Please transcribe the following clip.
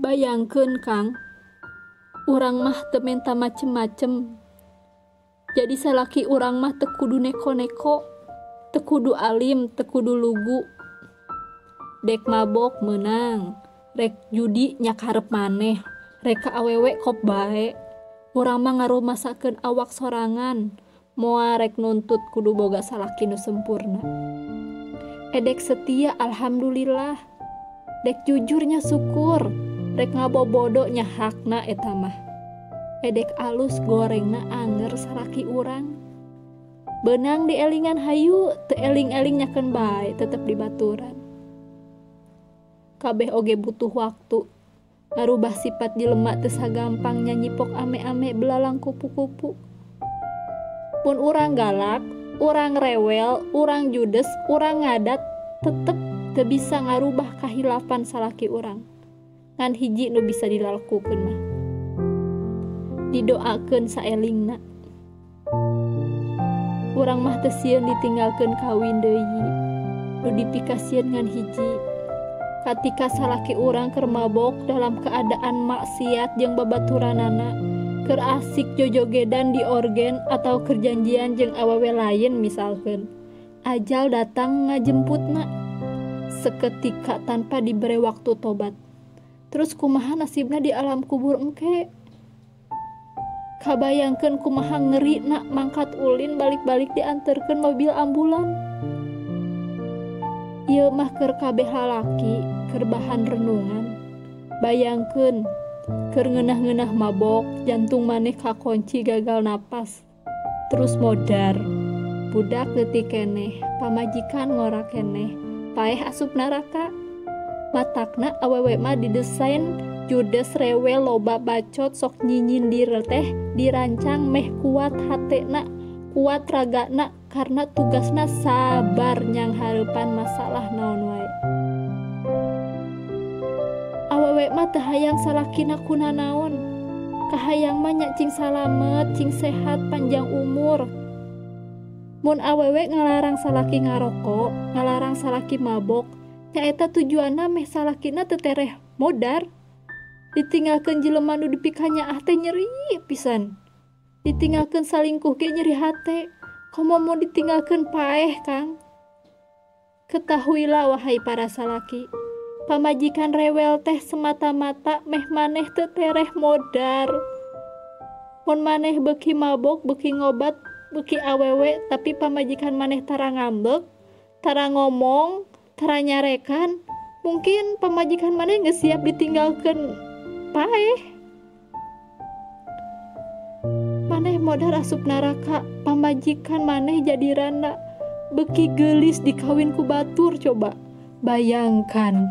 Bayangkeun Kang, urang mah teu menta macem-macem. Jadi salaki urang mah teu kudu neko-neko, teu kudu alim, teu kudu lugu. Dek mabok meunang, rek judi nya karep maneh, rek ka awewe kop bae. Urang mah ngarumasakeun awak sorangan, moal rek nuntut kudu boga salaki nu sempurna. Edek setia alhamdulillah, dek jujurnya syukur, rek ngabobodo nya hakna eta mah. Edek alus gorengna anger salaki urang. Beunang dielingan hayu, teu eling-eling nyakeun bae tetep dibaturan. Kabeh oge butuh waktu. Ngarubah sifat jelema teu sagampang nyanyipok ame-ame belalang kupu-kupu. Mun urang galak, urang rewel, urang judes, urang ngadat, tetep teu bisa ngarubah kahilapan salaki urang. Ngan hiji nu bisa dilakukeun mah, didoakeun saelingna. Urang mah teu sieun ditinggalkeun kawin deui, nu dipikasieun ngan hiji. Katika salaki urang keur mabok dalam keadaan maksiat jeung babaturanana, keur asik jojogedan di orgen atau keur janjian jeung awewe lain misalkeun, ajal datang ngajemputna seketika tanpa diberi waktu tobat. Terus kumaha nasibna di alam kubur engke? Kabayangkeun kumaha ngerina mangkat ulin balik-balik dianterkeun mobil ambulan. Ieu mah keur kabeh lalaki, keur bahan renungan. Bayangkeun keur ngeunah-ngeunah mabok, jantung maneh kakunci gagal napas. Terus modar. Budak leutik keneh, pamajikan ngora keneh, paeh asup neraka. Matakna awewe mah didesain judes rewel loba bacot sok nyinyidir teh dirancang meh kuat hatena, kuat ragana karena tugasna sabar nyang hareupan masalah naon wae. Awewe mah teu hayang salakina kunanaon, kahayang mah nya cing salamet, cing sehat, panjang umur. Mun awewe ngalarang salaki ngarokok, ngalarang salaki mabok, nyaeta tujuanna meh salakina teu tereh modar. Ditinggalkeun jelema nu dipikanyaah teh nyeri pisan. Ditinggalkeun salingkuh ge nyeri hate. Komo mun ditinggalkeun paeh, Kang. Ketahuilah wahai para salaki, pamajikan rewel teh semata-mata meh maneh teu tereh modar. Mun maneh beuki mabok, beuki ngobat, beuki awewe, tapi pamajikan maneh tara ngambek, tara ngomong, tara nyarekan, mungkin pamajikan maneh geus siap ditinggalkeun paeh. Maneh modar asup neraka, pamajikan maneh jadi randa, beuki geulis dikawin ku batur coba. Bayangkan.